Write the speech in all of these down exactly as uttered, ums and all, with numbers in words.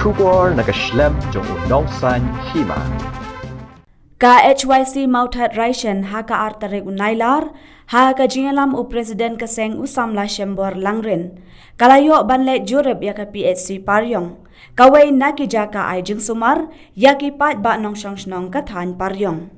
Khubor na ka shlem jong u Nongsaiñ Hima. Ka H Y C Mawthadraishan ha ka ar tarik u Nailar, ha ka jingïalam u President ka seng u Samla Shembor Langrin, ka la ïoh ban leit jurip ïa ka P H C Pariong, kawei na ki jaka ai jingsumar ïa ki paidbah nongshong shnong ka thaiñ Pariong.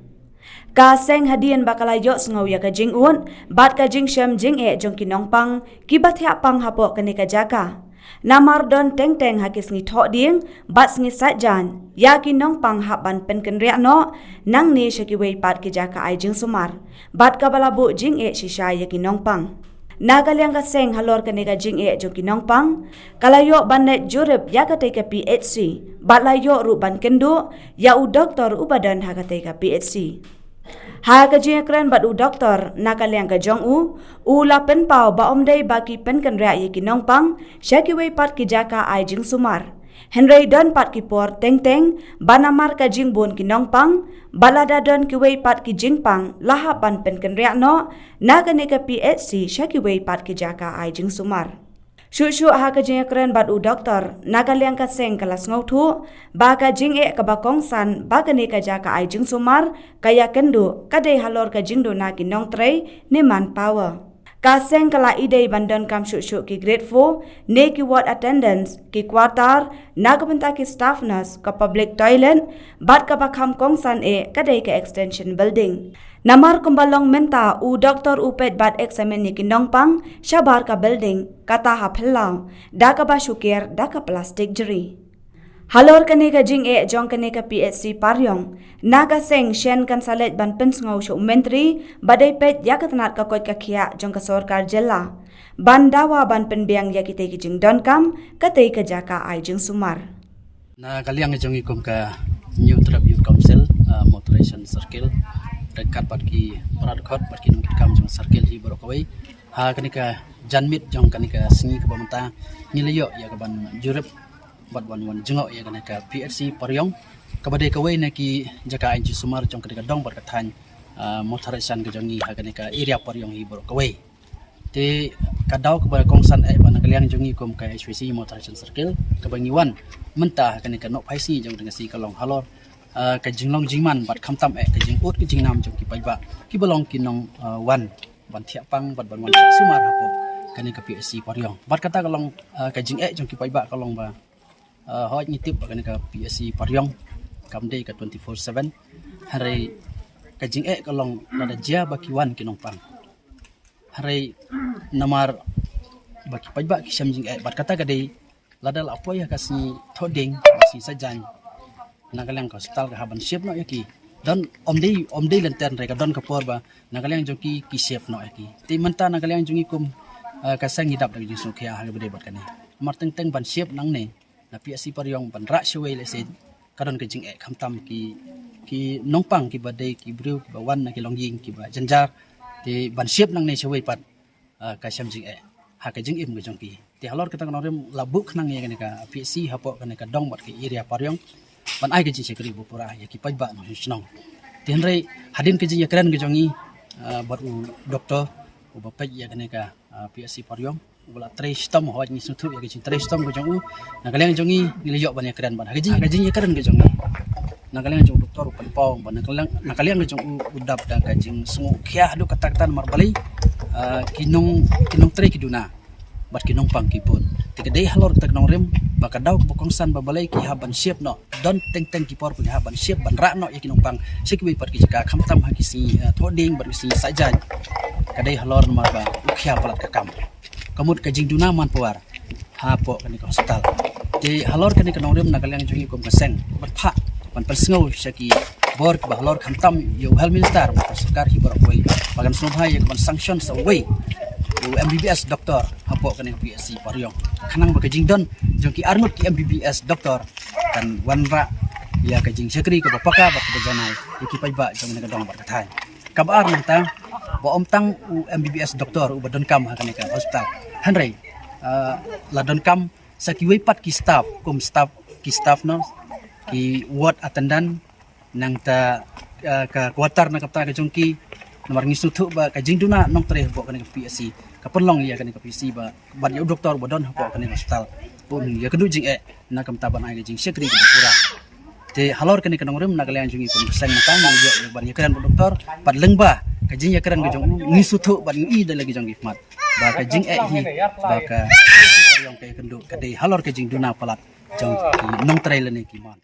Ka seng hadien ba ka la ïohsngew ïa ka jingud bad ka jingshem jingeh jong ki nongpang kiba thiah pang hapoh kane ka jaka. Namar don teng teng ha ki sngi thohdieng bad sngi saitjaiñ, ïa ki nongpang hap ban pynkynriah noh nangne sha kiwei pat ki jaka ai jingsumar, bad kaba la buh jingeh shisha ïa ki nongpang. Na ka liang ka seng, halor kane ka jingeh jong ki nongpang, ka la ïoh ban leit jurip ïa katei ka P H C, bad la ïoh ruh ban kynduh ïa u doktor uba don ha katei ka P H C. Ha ka jingïakren bad u doktor, na ka liang ka jong u, u la pynpaw ba ym dei ba ki pynkynriah ïa ki nongpang sha kiwei pat ki jaka ai jingsumar. Hynrei don pat ki por teng teng ba namar ka jingbun ki nongpang, bad lada don kiwei pat ki jingpang, la hap ban pynkynriah noh na kane ka P H C sha kiwei pat ki jaka ai jingsumar. Shuh shuh ha ka jingïakren bad u doktor, na ka liang ka seng ka la sngewthuh ba ka jingeh kaba kongsan ba kane ka jaka ai jingsumar ka ïakynduh ka dei halor ka jingduna ki nongtrei ne manpower. Ka seng ka la ïadei ban donkam shuh shuh ki grade four ne ki ward attendants, ki quarter na ka bynta ki staff nurse, ka public toilet, bad kaba kham kongsan eh ka dei ka extension building. Namar kumba long mynta, u doktor u peit bad examine ïa ki nongpang shabar ka building, kata ha phyllaw, da kaba shu ker da ka plastik jri. Halor kane ka jingeh jong kane ka P H C Pariong, na ka seng shen kan sa leit ban pynsngew sha u Myntri ba dei peit ïa ka tnat ka koit ka khiah jong ka sorkar jylla, ban dawa ban pynbiang ïa kitei ki jingdonkam katei ka jaka ai jingsumar. Na ka liang jong ngi kum ka Hynñiewtrep Youth Council, ah, Mawthadraishan Circle, ryngkat bad ki para dkhot bad ki nongkitkam jong circle hi baroh kawei, ha kane ka janmiet jong kane ka sngi kaba mynta, ngi la ïoh ïa ka ban jurip bad wan wan jngoh ïa kane ka P H C Pariong, kaba dei kawei na ki jaka ai jingsumar jong kane ka dong bad ka thaiñ, ah, Mawthadraishan ka jong ngi ha kane ka area Pariong hi baroh kawei. Te ka daw kaba kongsan eh ba na ka liang jong ngi kum ka H Y C Mawthadraishan Circle, kaba ngi wan mynta ha kane ka Nohphaisngi jong ka sngi ka long halor, ah, ka jinglong jingman bad khamtam eh ka jingud ka jingnam jong ki paidbah kiba long ki nong, ah, wan ban thiah pang bad ban wan thiah sumar hapoh kane ka P H C Pariong. Bad kata ka long, ah, ka jingeh jong ki paidbah ka long ba, ah, hooid ngi tip ba kane ka P H C Pariong kam dei ka twenty-four seven. Hynrei ka jingeh ka long lada jia ba ki wan ki nongpang. Hynrei namar ba ki paidbah ki shem jingeh bad kata ka dei lada la poi ha ka sngi thohdieng, sngi saitjaiñ, na ka liang ka hospital ka hap ban shape noh ïa ki. Don ym dei, ym dei lynter, hynrei ka don ka por ba na ka liang jong ki ki shape noh ïa ki. Te mynta na ka liang jong ngi kum, ah, ka seng ngi dap da ka jingsngewkhia ha kaba dei bad kane. Namar teng teng ban shape nangne na P H C Pariong ban rah shawei lehse ka don ka jingeh khamtam ki, ki nongpang kiba dei ki briew kiba wan na ki longïing kiba jynjar. Te ban shape nangne shawei pat, ah, ka shem jingeh ha ka jingim ka jong ki. Te halor kata ka nongrim la buh khnang ïa kane ka P H C hapoh kane ka dong bad ka area Pariong ban ai ka jingshakri ba pura ïa ki paidbah nongshong shnong. Te hynrei hadien ka jingïakren ka jong ngi, ah, bad u doktor uba peit ïa kane ka, ah, P H C Pariong, uba la trei shitom, hooid ngi sngewthuh ïa ka jingtrei shitom ka jong u. Na ka liang jong ngi ngi la ïoh ban ïakren bad ha ka jing, ka jingïakren ka jong ngi, na ka liang jong u doktor u pynpaw ba na ka liang, na ka liang ka jong u u dap da ka jingsngewkhia haduh katta katta namar balei, ah, ki nong, ki nongtrei ki duna bad ki nongpang ki bun. Te ka dei halor kata ka nongrim ba ka daw kaba kongsan ba balei ki hap ban shape noh. Don teng teng ki por ba ki hap ban shape ban rah noh ïa ki nongpang sha kiwei pat ki jaka khamtam ha ki sngi, ah, thohdieng bad ki sngi saitjaiñ. Ka dei halor namar ba u khia palat ka kam, ka mut ka jingduna manpower hapoh kane ka hospital. Te halor kane ka nongrim na ka liang jong ngi kum ka seng bad phah ban pynsngew sha ki bor kiba halor khamtam ïa u Health Minister bad ka sorkar hi baroh kawei ba kan sngewbha ïa ka ban sanction sa uwei u M B B S doktor hapoh kane ka P H C Pariong, khnang ba ka jingdon jong ki arngut ki M B B S doktor kan wanrah ïa ka jingshakri kaba paka bad kaba janai ïa ki paidbah jong kane ka dong bad ka thaiñ. Kaba ar nangta, ba ym tang u M B B S doktor uba donkam ha kane ka hospital, hynrei, ah, la donkam sa kiwei pat ki staff, kum staff, ki staff nurse, ki ward attendant, nangta, ah, ka quarter na ka bynta ka jong ki. Namar ngi sngewthuh ba ka jingduna nongtrei hapoh kane ka P H C ka pynlong ïa kane ka P H C ba bad ïa u doktor ba don hapoh kane ka hospital Bun ïa ka duh jingeh na ka bynta ban ai ka jingshakri kaba pura. Te halor kane ka nongrim na ka liang jong ngi kum ka seng mynta ngi ïoh ban ïakren bad u doktor, bad lyngba ka jingïakren ka jong u ngi sngewthuh bad ngi i da la ki jong ki khmat ba ka jingeh hi ba ka ïong ka ïakynduh ka dei halor ka jingduna palat jong ki nongtrei lane ki mon.